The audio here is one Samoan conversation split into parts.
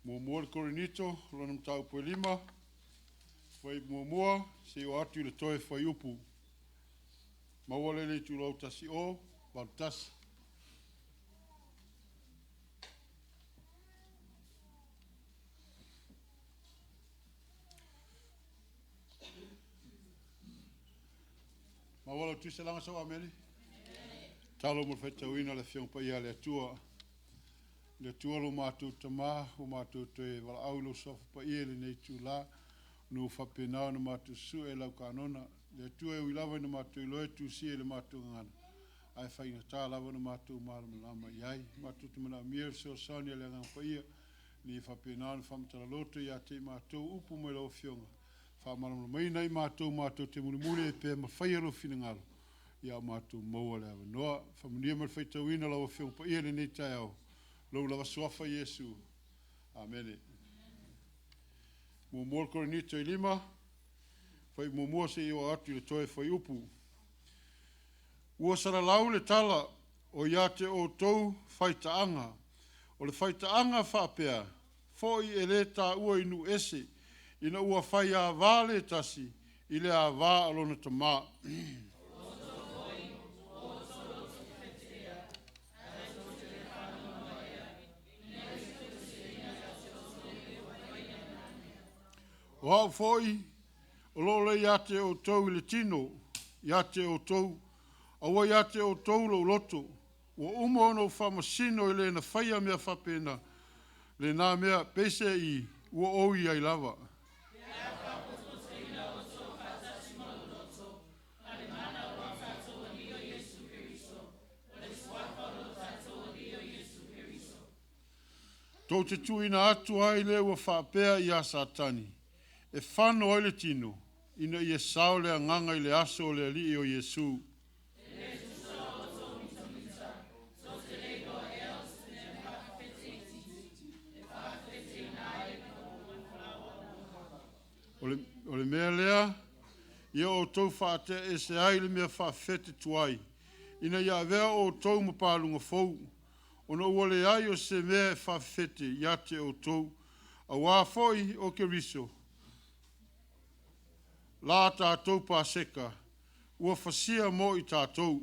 Muamua le Korinito, lona mataupu e 5, fuaiupu muamua seia oo atu i le toe fuaiupu. Maua lea i le itulau 1081. Maua lau tuisalaga sau amene. Talo mo le faitauina o le Afioga Paia a le Atua. Le Atua lo matou Tamā, ua matou toe valaau i lou Suafa Paia i lenei itula, ona ua faapena ona matou susue i lau kanona. Le Atua e ui lava ina matou iloa e tusia i le matou gagana, ae faigata lava ona matou malamalama i ai. Matou te manaomia le fesoasoani a le Agaga Paia, ina ia faapena ona faamatala loto ia te i matou upu mai lau Afioga, faamalamalamaina i matou matou te mulimuli ai pea ma faia lou finagalo, ia o matou maua le avanoa. Faamanuia mai le faitauina o lau Afioga Paia i lenei taeao, lou lava suafa Iesu. Amene. Muamua le Korinito e 5, fuaiupu muamua seia oo atu i le toe fuaiupu. Ua salalau le tala o ia te outou faitaaga. O le faitaaga faapea foi e lē taua i nuu ese, ina ua faiāvā le tasi i le āvā a lona tamā. O au foi o loo le ia te outou i le tino, ia te outou, aua ia te outou lou loto. Ua uma ona ou faamasino e le na faia mea faapena, lena mea, peiseai ua ou i ai lava. Tou te tuuina atu ai le ua faapea ia Satani e fano ai le tino, ina ia sao le agaga i le aso o le Alii o Iesu. O le mea lea, ia outou faateaese ai le mea faafefete tuai, ina ia avea outou ma paluga fou, ona ua leai o se mea e faafefete ia te outou, auā foi o Keriso, la tatou Paseka, ua fasia mo i tatou.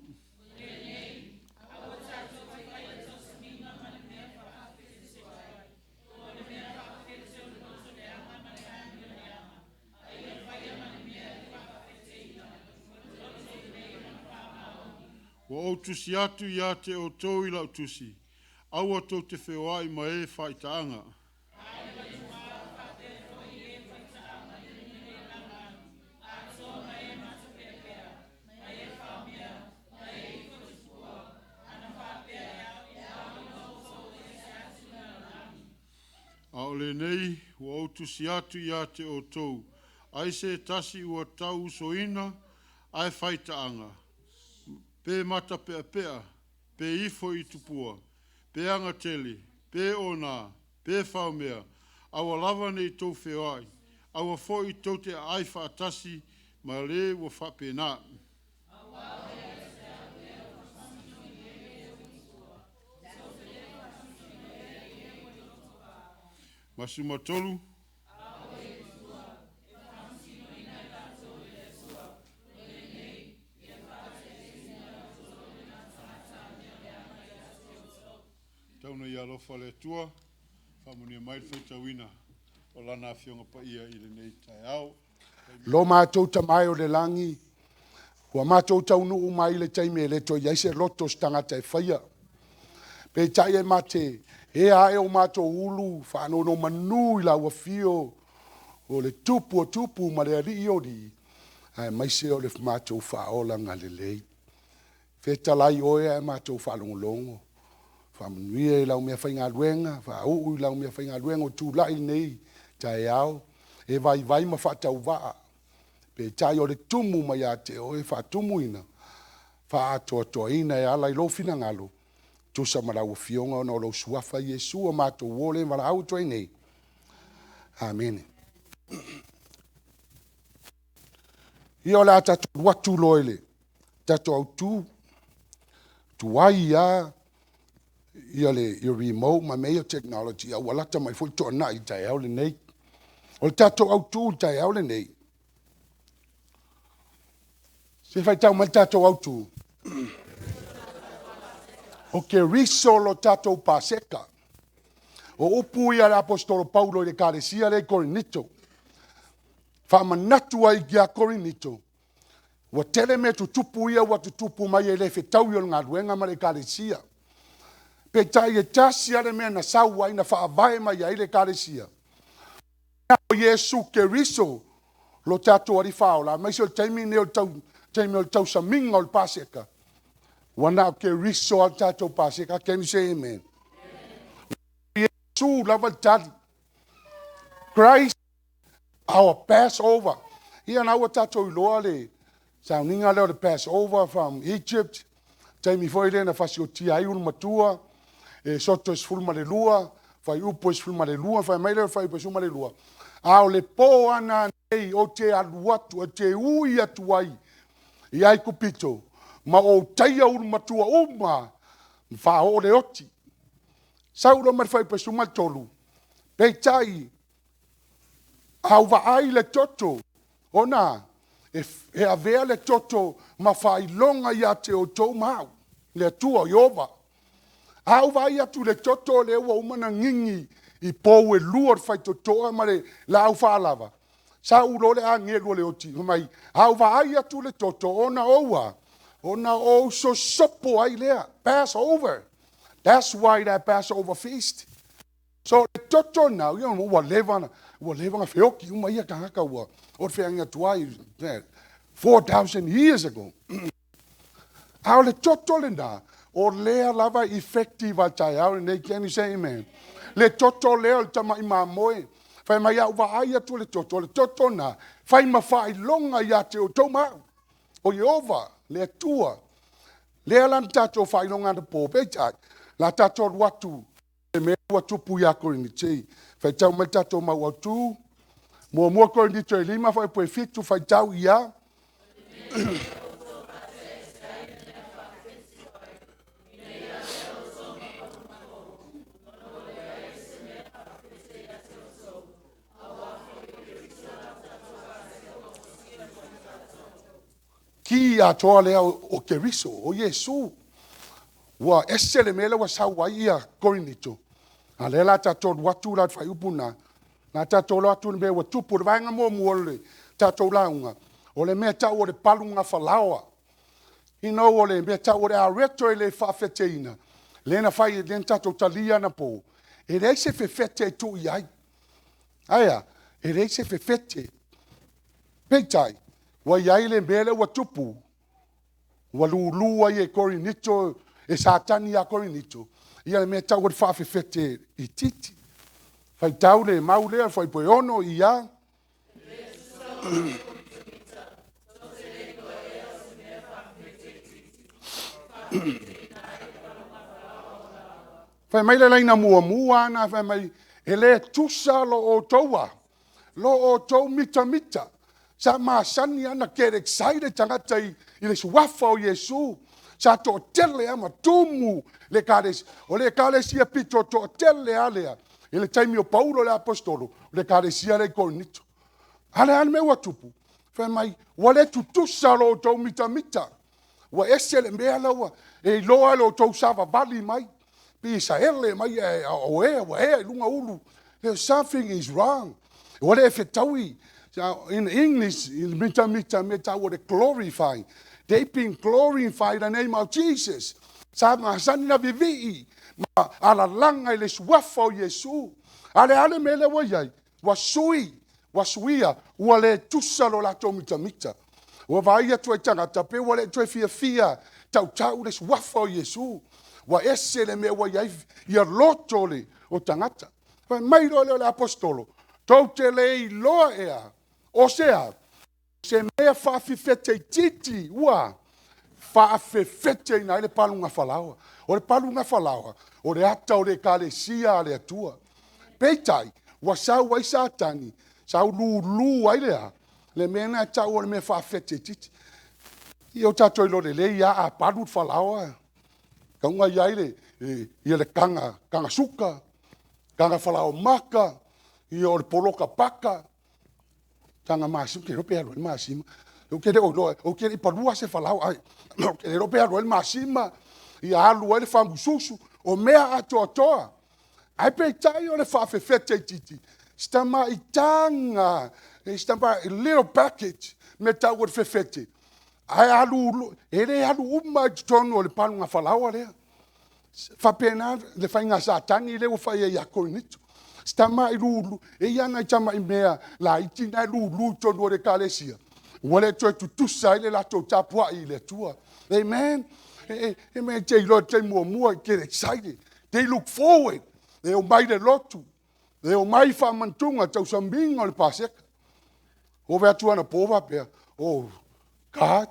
Ua ou tusi atu ia te outou i lau tusi, aua tou te feoai ma e faitaaga. A o lenei ua ou tusi atu ia te outou, ai se tasi ua tauusoina ae faitaaga, pe matapeapea, pe ifo i tupua, pe agatele, pe ona, pe faomea, aua lava ne i tou feoai, aua foi tou te aai faatasi ma le ua faapena. Masumatolu. Tau ia alofa le Atua, faamanuia mai le faitauina o lana Afioga Paia i lenei taeao. Lo matou Tama e o le lagi, ua matou taunuu mai i le taimi e le toe i ai se loto o se tagata e faia. Peitai e mate ea ae o matou ulu faanonomanu i lau afio o le Tupu o tupu ma le Alii o alii, aemaise o le matou faaolaga lelei. Fetalai oe ae matou faalogologo, faamanuia i lau meafaigaluega, faauu i lau meafaigaluega o tulai i lenei taeao, e vaivai ma faatauvaa. Peitai o le tumu mai ia te oe e faatumuina, faaatoatoaina e ala i lou finagalo, tusa ma lau Afioga ona o lou suafa Iesu o matou uo le valaau atu ai nei. Amene. Ia o le a tatou alu atu loa i le tatou autu, tuai lava. ia le ia remote ma mea ia o technology, a ua lata mai foi toanai i taeao lenei. O le tatou autū i le taeao lenei, se faitau mai le tatou autū. O Keriso lo tatou Paseka. O upu ia a le Aposetolo Paulo i le Ekalesia lea i Korinito. Faamanatu ai ia Korinito, ua tele mea tutupu ia ua tutupu mai e le fetaui o le galuega ma le Ekalesia. Peitai e tasi lava le mea na sau ai na faavae mai ai le Ekalesia, o Iesu Keriso lo tatou Alii Faaola, aemaise o le taimi lenei o le taimi o le tausamiga o le Paseka, ua na o Keriso lava le tatou Paseka. Can you say amen? Iesu lava le tali. Christ our Passover. Ia na ua tatou iloa le sauniga lea o le Passover from Egypt, taimi foi lea na fasiotia ai ulumatua, Esoto 12, Fuaiupu 12, fai mai lea o le Fuaiupu 12, a o le po ana nei ou te alu atu, ou te ui atu ai i Aikupito, ma ou taia ulumatua uma, ma faaoo le oti. Sau loa ma le Fuaiupu 13, peitai, a ou vaai i le toto, ona e avea le toto ma faailoga ia te outou ma au, le Atua o Ieova. A ou vaai atu i le toto lea ua uma ona gigi i pou e lua o le faitotoa ma le laau faalava, sau loa le agelu o le oti, fai mai, a ou vaai atu i le toto, ona ou a, ona ou sosopo ai lea, pass over. That's why that Passover feast. So le toto lena, ua leva ona feoki uma ia tagata ua o le feagaiga tuai 4,000 years ago. A o le toto lena, o lea lava effective a taeao lenei. Can you say amen? Le toto lea o le tamai mamoe. Fai mai a ou vaai atu le toto, o le toto lena, fai ma faailoga ia te outou ma au. O Ieova, le Atua. Lea la na tatou faailoga anapo, peitai, la tatou alu atu le mea ua tupu ia Korinito. Faitau mai le tatou mau autū. 1 Korinito 5, fuaiupu 7, faitau ia. Ki atoa lea o Keriso, o Iesu. Ua ese le mea lea ua sau ai ia Korinito. A lea la tatou alu atu la le fuaiupu lena, la tatou alu atu le mea ua tupu. O le vaega muamua o le tatou lauga, o le mea tau o le paluga falaoa. You know, o le mea tau o le areto e le faafeteina, lea na fai, lea na tatou talia anapo, e leai se fefete e tuu i ai. Aia, e leai se fefete. Peitai, ua i ai le mea lea ua tupu, ua lulu ai e Korinito, e Satani ia Korinito, ia le mea tau o le faafefete itiiti. Faitau le mau lea, fuaiupu 6 ia. Fai mai le laina muamua na fai mai, e le tusa lo outou a, lo outou mitamita. Sa masani ana get excited tagata i le suafa o Iesu. Sa toatele lava ma tumu le ekalesia. O le ekalesia pito toatele lava lea i le taimi o Paulo le Aposetolo, o le ekalesia lea i Korinito. A le a le mea ua tupu? Fai mai, ua le tutusa lo outou mitamita. Ua ese le mea la ua e iloa lo outou savavali mai. Pe saele mai o ea ua ea i luga ulu. There's something is wrong. Ua le fetaui. In English, mitamita me tau o le glorify. They've been glorified the name of Jesus. Sa masani na vivii ma alalaga i le suafa o Iesu. A le a le mea lea ua i ai? Ua sui, ua suia, ua le tusa lo latou mitamita. Ua vaai atu ai tagata pe ua le toe fiafia tautau le suafa o Iesu. Ua ese le mea ua i ai ia loto le o tagata. Fai mai loa lea o le Aposetolo, tou te le iloa ea, o se a? Se mea faafefete itiiti ua faafefeteina ai le paluga falaoa. O le paluga falaoa, o le ata o le ekalesia a le Atua. Peitai, ua sau ai Satani, sau lulu ai lea, le mea lena e tau o le mea faafefete itiiti. Ia o tatou iloa lelei lava a palu le falaoa, Tauga i ai le, ia le taga, taga suka, taga falaoamata, ia o le poloka paka, taga masima, ou te le iloa pe alu ai le masima. Ou te le o iloa, ou te le i palua se falaoa, ae ou te le iloa pe alu ai le masima, ia alu ai le fagususu, o mea atoatoa. Ae peitai o le faafefete itiiti, si tamai taga, si tamai little package, mea e tau o le fefete, ae alu, e le alu uma lava i totonu o le paluga falaoa lea. E faapena le faiga a Satani lea ua fai ai ia Korinito. Si tamai lulu, e i ai lava nai tamai mea laiti na e lulu i totonu o le Ekalesia, ua le toe tutusa ai le latou tapuai i le Atua. Amen. E te iloa i le taimi muamua, get excited. They look forward. E omai i le lotu, e omai i faamanatuga, tausamiga o le Paseka. Ua ou vaai atu anapo faapea, oh God,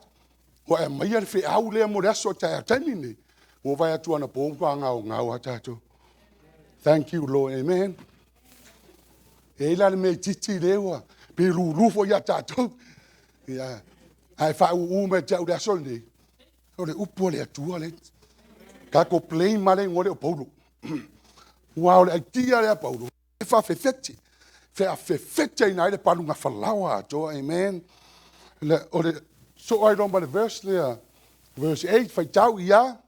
ua e aumaia le feau lea mo le aso a taeao. O le taimi lenei, ua ou vaai atu anapo ua matua gaogao lava tatou. Thank you, Lord. Amen. E i ai la le mea itiiti lea ua, pe lulu foi ia tatou. Ia, ae faauu mai ia te au i le aso lenei, o le upu a le Atua lea. Tatou blame lava le igoa lea o Paulo. Aua o le aitia lea a Paulo, e faafefete, faafefeteina ai le paluga falaoa atoa, amen. O le sosoo ai loa ma le verse lea, verse 8, faitau ia.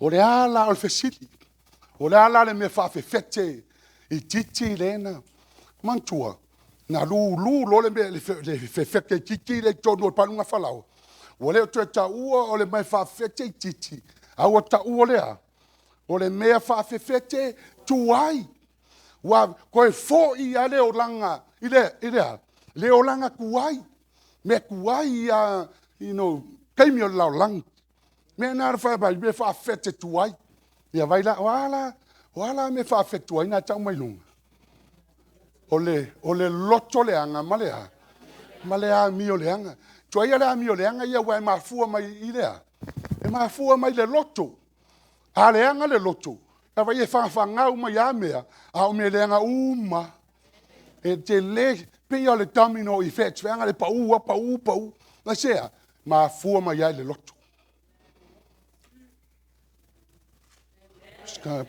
O le a la, o le fesili, o le a la le mea faafefete itiiti lea na... Manatua, na lulu loa le mea, le fefete itiiti lea i totonu o le paluga falaoa, ua le o toe taua o le mea faafefete itiiti, a ua taua o le a? O le mea faafefete tuai. Ua toe foi lava le olaga i le a? Le olaga tuai, mea tuai lava, you know, taimi o le lalolagi. O le mea lena na fai mai ai, mea faafefete tuai. Ia vaai la, o a la mea faafefete tuai na e tau mai luga? O le loto leaga ma le a? Ma le amio leaga. Tuaia le amio leaga ia aua e mafua mai i le a? E mafua mai le loto. A leaga le loto, e fagafagau mai lava mea, a o mea leaga uma lava. E tele, pei lava o le domino effect, feaga le pau lava, pau, pau. Aisea? Mafua mai lava i le loto.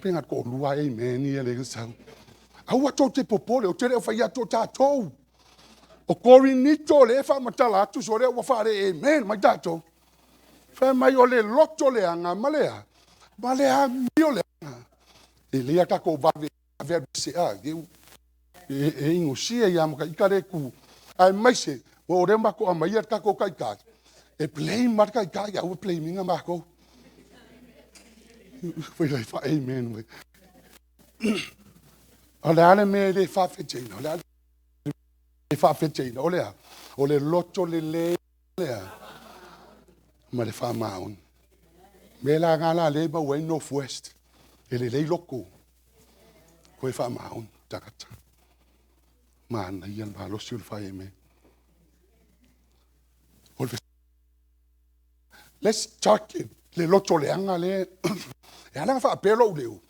Pe na o le toalua lava amen ia lea na sau. Aua tou te popole, ou te le o fai atu o tatou. O Korinito lea e faamatala atu, sole ua faale amen mai tatou. Fai mai o le loto leaga ma le a? Ma le amio leaga. E lelei lava tatou vave alu ese, a, e inosia ia ma ita lea e tu. Aemaise, o lea matou aumaia le tatou taitai, e blame lava le taitai, aua le blame ina matou. Fai amen mai. O le a le mea e le faafeteina? O le a le mea e faafeteina? O le a? O le loto lelei le a? Ma le faamaoni. Mea la na la lea e maua ai North West. E lelei loto, koe faamaoni tagata. Manaia le malosi o le fai amen. O le Let's talk it. Le loto leaga lea. E ala ona faapea lou leo,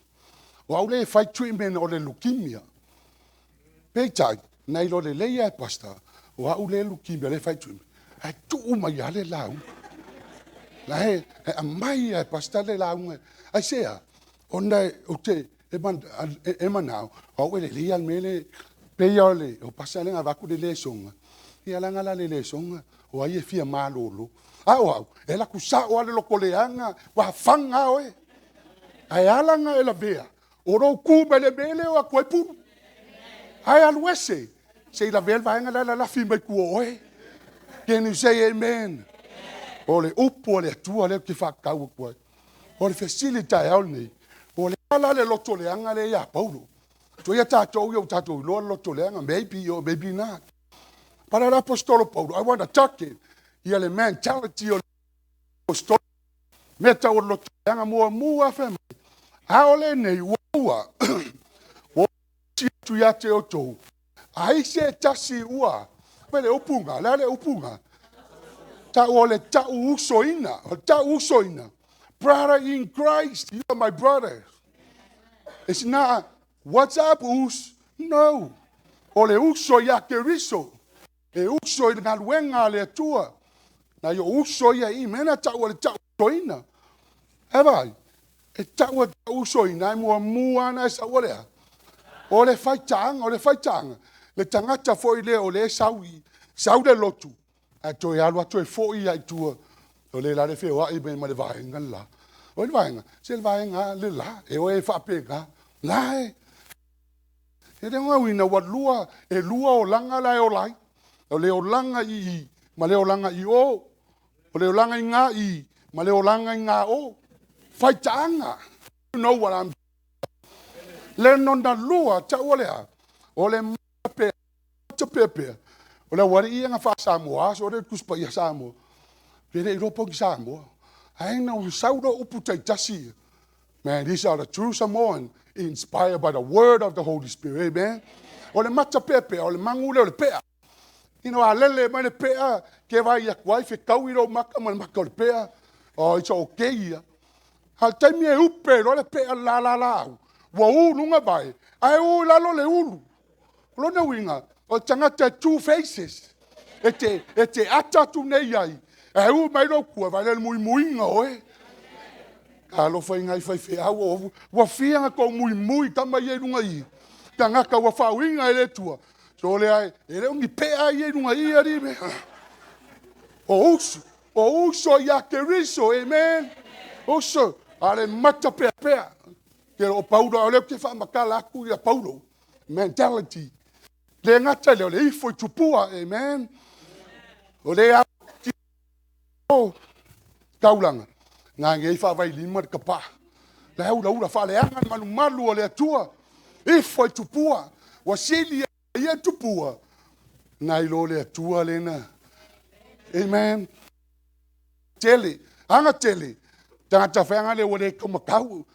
o au lea e fai treatment o le leukemia. Peitai, na iloa lelei lava e pastor, o au lea e leukemia lea e fai treatment. Ae tuu mai lava le lauga. La e aumai lava e pastor le lauga. Aisea? Ona ou te e manao, o au e lelei lava le mea lea. Pei lava o le o pastor lea na avatu le lesona. Ia leaga la le lesona, o ai e fia malolo. A o au, e alu atu sao lava le loto leaga, ua faga lava oe. Ae ala ona e lavea, o lou tu mai le mea lea e o atu ai pulu. Ae alu ese, se i lavea le vaega la e lalafi mai tua o oe. Can you say amen? O le upu a le Atua lea ou te faatatau atu ai. O le fesili i le taeao lenei, o le a la le loto leaga lea ia Paulo? Tuaia tatou ia ua tatou iloa le loto leaga, maybe or maybe not. But le aposetolo Paulo, I want to talk it. Ia le mentality o le apostolo. Mea tau o le loto leaga muamua fai mai, a o lenei ua ua atu ia te outou, ai se tasi ua, fai le upu nga, le a le upu nga? Tau o le tau usoina, o le tau usoina. Brother in Christ, you are my brother. It's not, what's up, us? No. O le uso ia Keriso. E uso i le galuega a le Atua. Nai o uso ia i mea na tau le tau usoina. E vai, e tau tau usoina, e muamua ana e sau o lea. O le faitaaga, o le faitaaga. Le tagata foi lea o le sau i, sau le lotu, ae toe alu atu e foi ai tua. O le la le feoai mai ma le vaega le la. O le vaega, se le vaega le la, e o e faapena. La e. E le uiga ua lua, e lua olaga la e ola ai. O le olaga i i, ma le olaga i o. O le olaga i ngā i, ma le olaga i ngā o. Faitaaga. You know what I'm Le nona lua, tau o lea, o le pe te pea. O le wari ia nga wha Samoa, so le kuspa ia Samoa. Pe le iropo ki Samoa. Ai na o saulo upu taitasi. Man, these are the true Samoan, inspired by the word of the Holy Spirit. Amen. O le mata pea, o le mangu le o le pea. You know, a lele mai le pea, ke vai ia kuai, whikau i rau maka ma le maka o le pea. Oh, it's okay ia. Ha taimi e upe, lo le pea la la la. Ua u lunga vai, ai u lalo le ulu. Lona uiga, o tagata two faces. E te ata atu nei ai. E u mai rau kua, vai le muimuiga oe. Alofa i ngai faifeau o ua fia nga kou muimui tama ia i lunga i. Tagata ua faauiga e le Atua. So le ai, e le o ni pea ia i lunga i ari me. O uso ia Keriso, amen. Uso, ale mata pea pea. Ke o Paulo, o le te whaamakala aku ia Paulo. Mentality. Le ngata le o le ifo i tupua, amen. O le au ti o taulanga. Ngā ngei whaavai lima le kapa. Le au la ula whaaleanga malu malu o le atua. Ifo i tupua. Wasili ia tupua. Nai lo le atua lena. Amen. Tele. Anga tele. Tangata whaanga le wale kamakau.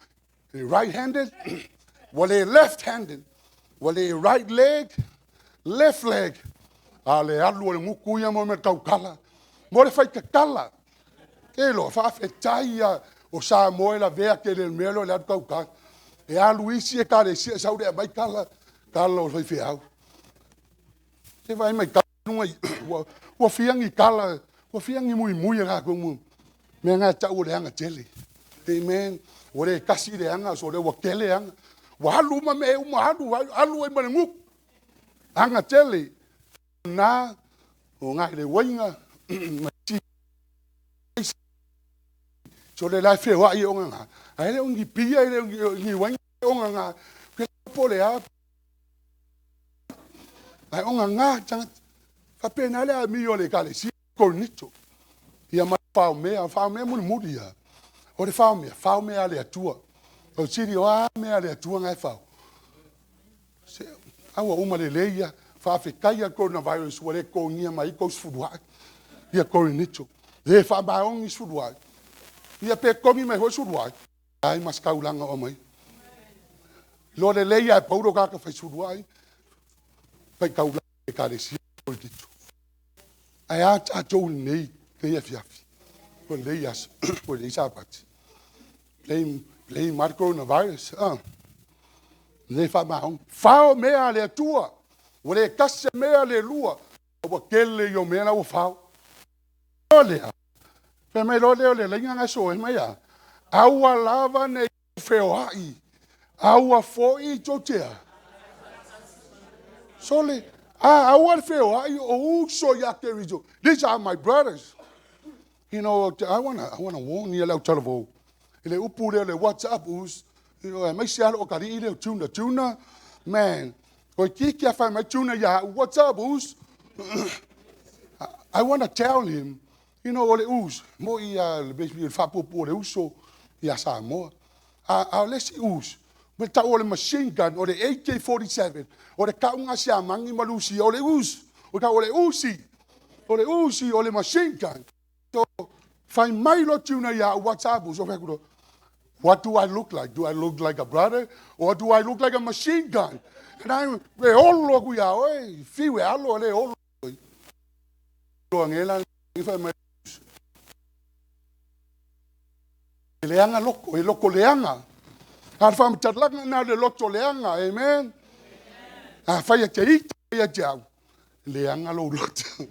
Right-handed. Wale left-handed. Wale right leg. Left leg. A le alu o le nguku ia mo me kaukala. Mo le whaitakala. Ke lo, whaafetai ia o Samoa la vea ke le mea lo le alu kaukala. E alu isi e kare sia sau le mai kala. Kala o whaiwheau. Te vai mai kala nunga i. Ua fiangi kala. Ua fiangi mui mui ngā kumu. Mea ngā tau o le anga tele. Amen. O le kasi le anga, so le ua kele anga. Ua alu ma me uma alu, alu e mane nguku. Anga tele. Nā, o ngā le wainga. So le lai whewa i onga ngā. Ai le ongi pia, i le ongi wainga onga ngā. Ke po le a. Ai onga ngā, tanga. Whapena le a mi o le kale, si kornito. Ia ma whao mea, whao mea muli muli ia. O le whao mea, whao mea le atua. O tiri o a mea le atua ngai whao. Se, aua uma le leia, whaafekai coronavirus, ua le kongia mai kou sfuruai. Ia korinito. Le whaamaongi sfuruai. Ia pe kongi mai hoi sfuruai. Ai mas kaulanga o mai. Lo le leia e pauro kaka whai sfuruai. Whai kaulanga e kare si korinito. Ai a tātou nei, te ia fiafi. Ko le as, ko le sapati. Blame mar coronavirus. Ah. Le fa ma fao mea le atua. O le kase mea le lua. O kele yo mea na o fao. O le. Fe mai lo le o le lenga nga so e mai a. Aua lava ne feoai. Aua foi totea. Sole a aua feoai o uso ya kerizo. These are my brothers. You know, I wanna warn you lau talavo. Le upu le WhatsApp us. You know, mai se alo kari le tuna tuna. Man, ko kiki a fa mai tuna ya what's up us. I wanna tell him, you know, ole us mo ia le be fa popo le uso ia Samoa. A le si us. Me ta ole machine gun o le AK47 o le kaunga sia mangi malusi o le us. O ka ole usi. O le usi o le machine gun. So, fai mai lo tuna ia WhatsApp so fa kulo. What do I look like? Do I look like a brother or do I look like a machine gun? And I le olo ku ia oi, fiwe alo le olo. Lo angela i fa mai. E leaga loko, e loko leaga. A o le faamatalaga lena o le loto leaga, amen. Afai e te ita ia te au, leaga lou loto.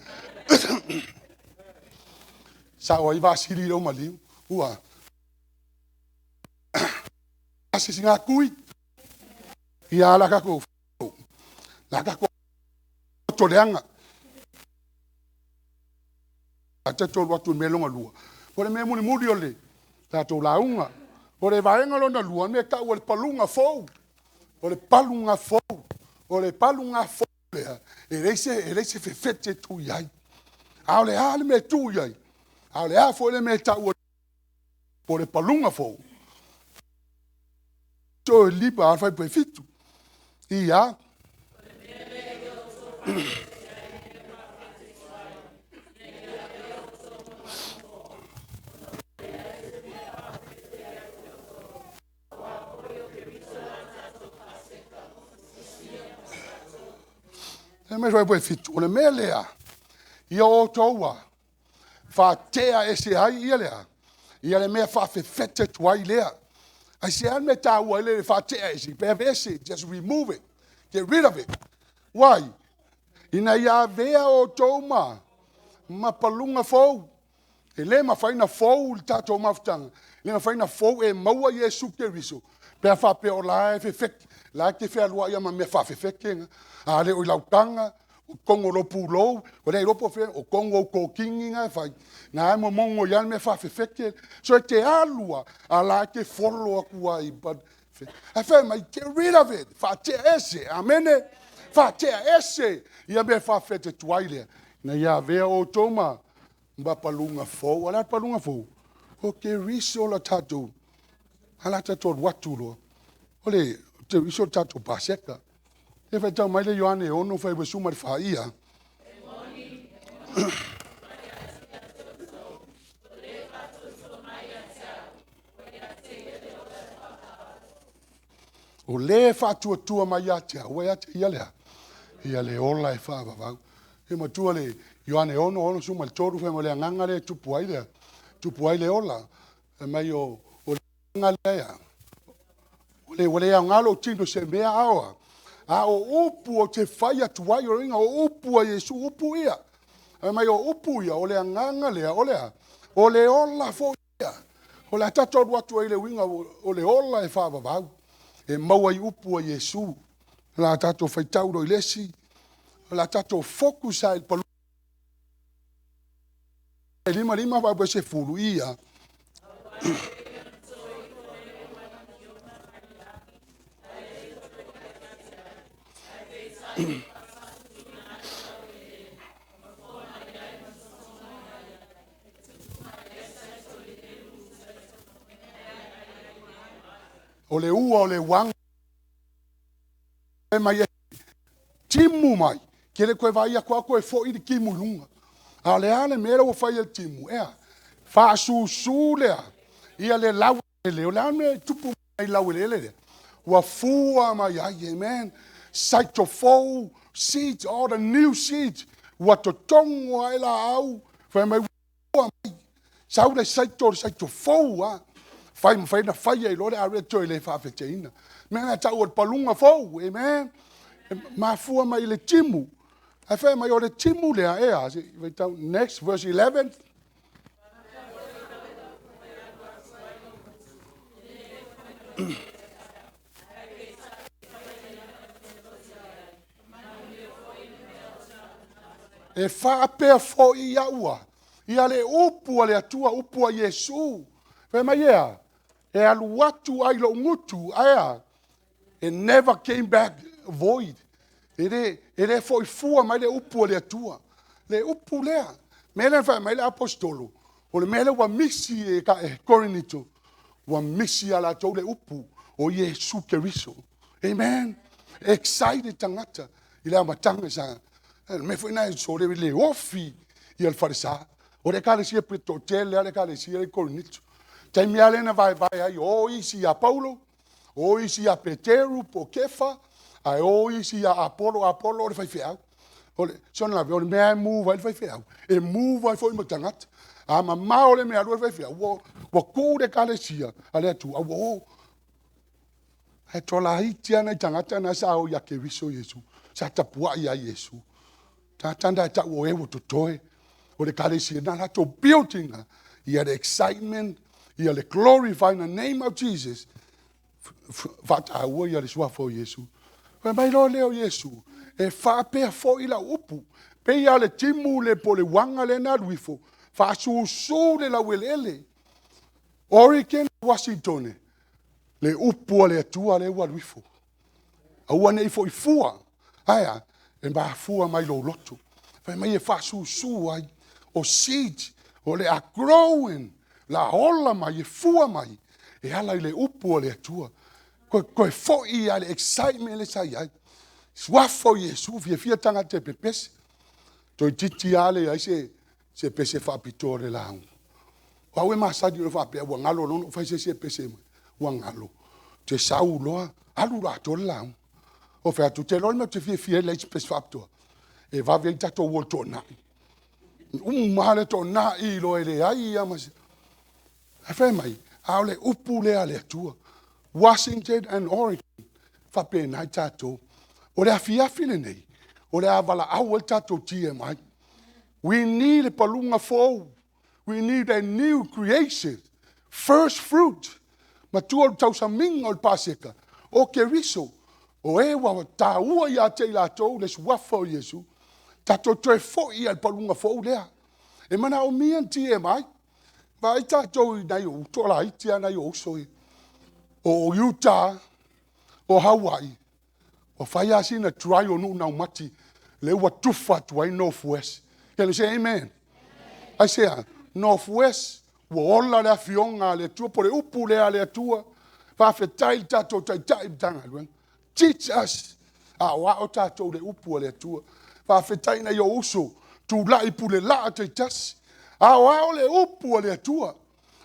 Sao ai Vasili lou maliu, ua asiasiga kui, ia la tatou, la tatou loto leaga. A tatou alu atu i le mea lona lua, o le mea mulimuli o le tatou lauga. O le vaega lona lua, o le mea e tau o le paluga fou. O le paluga fou. O le paluga fou lea, e leai se fefete e tuu i ai. A o le a le mea e tuu i ai? A o le a foi le mea e tau o le paluga fou? Toe 5 fuaiupu 7. Ia. Fai mai le fuaiupu 7, o le mea lea, ia outou a faatea ese ai ia le a? Ia le mea faafefete tuai lea. Aisea le mea e taua ai le faatea ese? Pe aveese, just remove it, get rid of it. Why? Ina ia avea outou ma paluga fou. E le mafai ona fou le tatou mafutaga, e le mafai ona fou e maua Iesu Keriso pe a faapea o la e fefete, la e te fealuai ma mea faafefete na. A le o i lau taga, o totonu o lou pulou, ua le iloa po o fea, o totonu o ou tokini na e fai, na e momono ai lava le mea faafefete. So e te alu lava, a o la e te follow atu lava i Ae fai mai, get rid of it, faatea ese, amene, faatea ese ia mea faafefete tuai lea, ina ia avea outou ma paluga fou. O le a le paluga fou? O Keriso la tatou, a la tatou alu atu loa. O le Keriso le tatou Paseka. E faitau mai le Ioane 6, fuaiupu 14 ia. O le faatuatua mai ia te au, ua ia te ia le a? Ia le ola e faavavau. E matua le Ioane 6, 63, fai mai o le agaga lea e tupu ai le, tupu ai le ola. Fai mai o le agaga lea, ua le aoga lou tino se mea aoa. A o upu ou te fai atu ai, o le uiga o upu a Iesu, upu ia. Fai mai o upu ia, o le agaga lea, o le a? O le ola foi ia. O le a tatou alu atu ai le uiga o le ola e faavavau. E maua i upu a Iesu. O le a tatou faitau loa i le isi. O le a tatou focus lava i le palu. E 5 5 fuaiupu 10 ia. O le ua o le uaga mai e timu mai, ke le toe vaai atu lava toe foi le timu i luga. A o le a le mea lea ua fai e le timu? Ea, faasusu lea, ia le laueleele. O le a le mea e tupu mai i laueleele lea? Ua fua mai ai, amen. Saito fou, seeds, all the new seeds. Ua totogo ai laau, fai mai ua mai. Sau le saito, le saito fou lava. Fai mafai na fai ai loa le area toe le faafeteina. Mea na tau o le paluga fou, amen. E mafua mai i le timu. Ae fai mai o le timu lea, e a, next, verse 11. E faapea foi ia'u a ia le upu a le Atua, upu a Iesu. Fai mai e a? E alu atu ai lou gutu, ae a? It never came back void. E le foi fua mai le upu a le Atua. Le upu lea. Mea lea na fai mai le aposetolo, o le mea lea ua misi e Korinito, ua misi ia latou le upu o Iesu Keriso. Amen. Excited tagata i le amataga sa. Le mea foi lena e sole le ofi ia le falesa. O le ekalesia pe toatele lava le ekalesia i Korinito. Taimi lava lea na vaevae ai, o isi ia Paulo, o isi ia Peteru po o Kefa, ae o isi ia Apolo. Apolo o le faifeau. O le, so o le mea e move ai le faifeau, e move ai foi ma tagata. A mamao le mea alu e fai fia, ua tuu le ekalesia a le Atua, a ua o. Ae toalaiti lava nai tagata na sa o ia Keriso Iesu, sa tapuai ia Iesu. Tagata na e tau o e ua totoe. O le ekalesia, na o latou build ina ia le excitement, ia le glorify in the name of Jesus, faataua ia le suafa o Iesu. Fai mai loa lea o Iesu, e faapea foi lau upu, pei lava o le timu lea po o le uaga lea na alu ifo, faasusu le laueleele. Oregon, Uasinitone, le upu a le Atua lea ua alu ifo. Aua ne i foi fua. Ae a? E mafua mai lou loto. Fai mai e faasusu ai. O seeds o le a growing, la ola mai, e fua mai, e ala i le upu a le Atua. Toe foi lava le excitement lea sa i ai. Suafa o Iesu, fiafia tagata e pepese. Toeitiiti lava leai se pese faapitoa o le lauga. O au e masani ona faapea, ua galo loa ona ou fai se isi e pese mai. Ua galo. Ou te sau loa, alu loa atoa le lauga. Ou fai atu, ou te iloa le mea ou te fiafia ai e leai se pese faapitoa, e vave ai ona tatou o i le toonai. Uma lava le toonai loa e leai lava ma se… Ae fai mai, a o le upu lea a le Atua. Washington and Oregon, e faapena i tatou. O le afiafi lenei, o le a valaau ai le tatou TMI. We need le paluga fou. We need a new creation. First fruit. Matua o le tausamiga o le Paseka, o Keriso, o e ua taua ia te i latou le suafa o Iesu, tatou toe foi lava i le paluga fou lea. E manaomia ni TMI. Vaai tatou i nai ou toalaiti lava nai ou uso ia. O Utah, o Hawaii, ua fai lava sina dry o nuu raumati, lea ua tufa atu ai North West. Can you say amen? Aisea? North West, ua ola le Afioga a le Atua po o le upu lea a le Atua. Faafetai i le tatou Taitai Matagaluega. Teach us, aoao tatou i le upu a le Atua. Faafetai i nai ou uso, tulai pulelaa taitasi, aoao le upu a le Atua.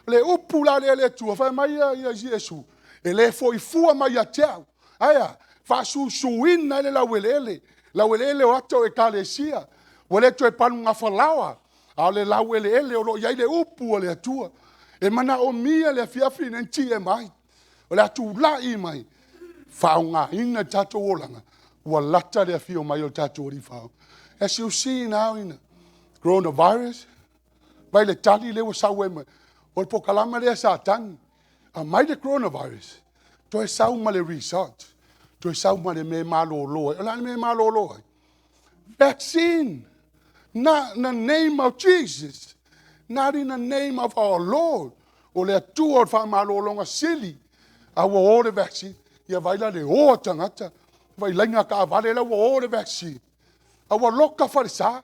O le upu la lea a le Atua, fai mai Iesu, e le foi fua mai ia te au. Ae a? Faasusuina ai le laueleele, laueleele o ata o ekalesia, ua le toe palugafalaoa, a o le laueleele o lo o i ai le upu a le Atua. E manaomia le afiafi lenei ni TMI, o le a tulai mai, faaaogaina tatou olaga, ua lata le afio mai o le tatou Alii Faaola. As you see now in the coronavirus, vaai i le tali lea ua sau ai ma, o le polokalama lea a Satani, aumai le coronavirus, toe sau ma le result, toe sau ma le mea e malolo ai. O le a le mea e malolo ai? Vaccine! Not in the name of Jesus. Not in the name of our Lord. O le Atua o le faamalologa sili, a ua o le vaccine. Ia vaai la le o a tagata, vaai laina taavale la ua o le vaccine. A ua loka falesa,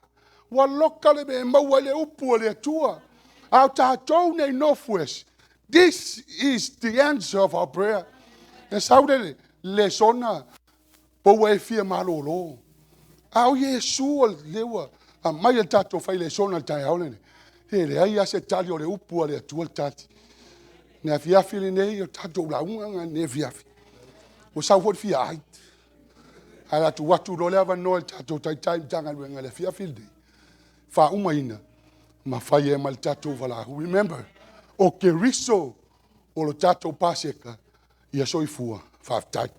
ua loka le mea e maua ai le upu a le Atua. A o tatou nei North West, this is the answer of our prayer. E sau le lesona, po ua e fia malolo. A o Iesu o lea ua aumai e le tatou fai lesona i le taeao lenei, e leai lava se tali o le upu a le Atua le tali. Le afiafi lenei, o le tatou lauga lena i lenei afiafi. Ua sau foi le fia ai. Ae o le a tuu atu loa le avanoa i le tatou Taitai Matagaluega i le afiafi lenei, faaumaina ma fai ai ma le tatou valaau. Remember, o Keriso o le tatou Paseka, ia soifua, faafetai.